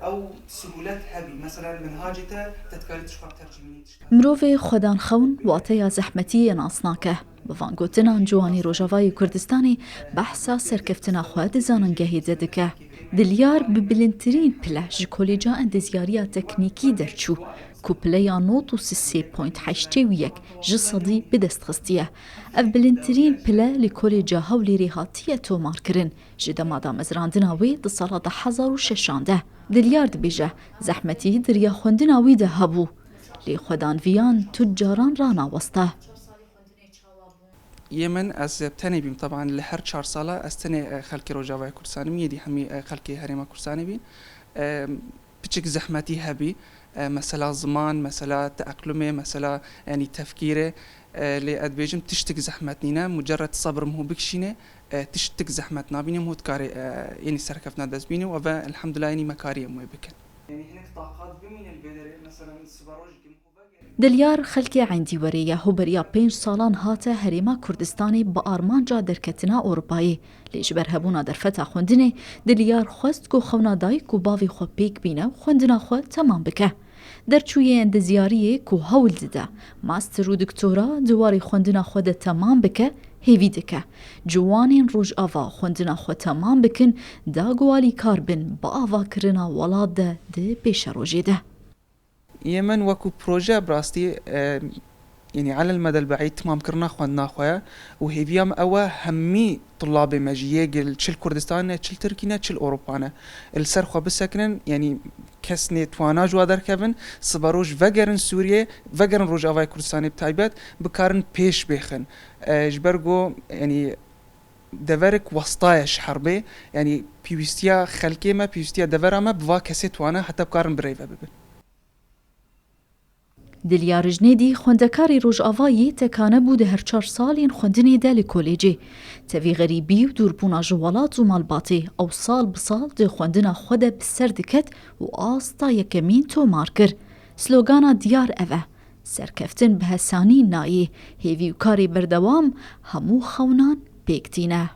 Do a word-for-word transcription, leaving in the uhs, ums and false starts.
Ew sihûlet hebî, mesela li minhacê te, te dikarî tişt xwe bi tercîmînê tişt. Mirovê xwedan xewn wateya zehmetiyê nas nake. Bi van gotinan ciwanî Rojavayê Kurdistanê behsa serkeftina xwe di zanîngehê de dike. Dilyar bi bilindtirîn pile ji Kolêca Endezyariya Teknîkî derçû, ku pileya nod û sê point heştê û yek ji sedî bi dest xistiye. Ev bilindtirîn pile li Kolêca Hewlêrê hatiye tomarkirin, ji dema damezrandina wê di sala du hezar û şeşan de. Dilyar dibêje, zehmetî di riya xwendina wî de hebû, lê xwedanviyan tu caran ranaweste. Yê min, ez tenê bîm, teban li her çar sala ez tenê, e, xelkê Rojavayê Kurdistanê bîm, yê dî hemî, e, xelkê Herêma Kurdistanê bîn. E, piçik zehmetî hebî, e, mesela ziman, mesela teeqlumê, mesela, yanî tefkîrê. E, lê ez dibêjim tiştik zehmet nîne, mucerred sebr min hû bikişînê, e, tiştik zehmet nabînim, hû dikarê, e, yanî serkeftina dest bînê û eve elhamdulillah yanî me karî em wê bikin. Yanî hinek taqat bimîne li vê derê, mesela min sibe rojekê min xwe vegerî. Dilyar xelkê Eyn Dîwerê ye, hû beriya pênc salan hate Herêma Kurdistanê bi armanca derketina Ewropayê. Lê ji ber hebûna derfeta xwendinê, Dilyar xwest ku xewna dayik û bavê xwe pêk bîne û xwendina xwe temam bike. Derçûyê endezyariyê ku hewl dide, master û doktora di warê xwendina xwe de temam bike, hêvî dike ciwanên Rojava xwendina xwe temam bikin, da ku alîkar bin bi avakirina welat de di pêşerojê de. Yê min wekû proje bi rastî, e, yanî elel medel beîd timamkirina xwendina xwe ye û hêviya min ew e hemî tulabê me jî yê gil çil Kurdistan ne, çil Tirkî ne, çil Ewropa ne, li ser xwe bisekinin, yanî kes nêtwana ji wa derkevin, siberoj vegerin Sûriyê, vegerin Rojavayê Kurdistanê bi taybet, bikarin pêş bêxin. E, ji ber ku, yanî deverik westa ye ji herbê, yanî pêwîstiya xelkê me, pêwîstiya devera me bi va kesê twane heta bikarin birêve bibin. Dilyar Jinêdî xwendekarê Rojavayê tekane bû di her çar salên xwendinê de li kolêcê. Tevî xerîbî û dûrbûna ji welat û malbatê ew sal bi sal di xwendina xwe de bi ser diket û asta yekemîn tomar kir. Slogana diyar ev e, serkeftin bi hesanî nayê, hêvî û karê berdewam hemû xewnan pêk tîne.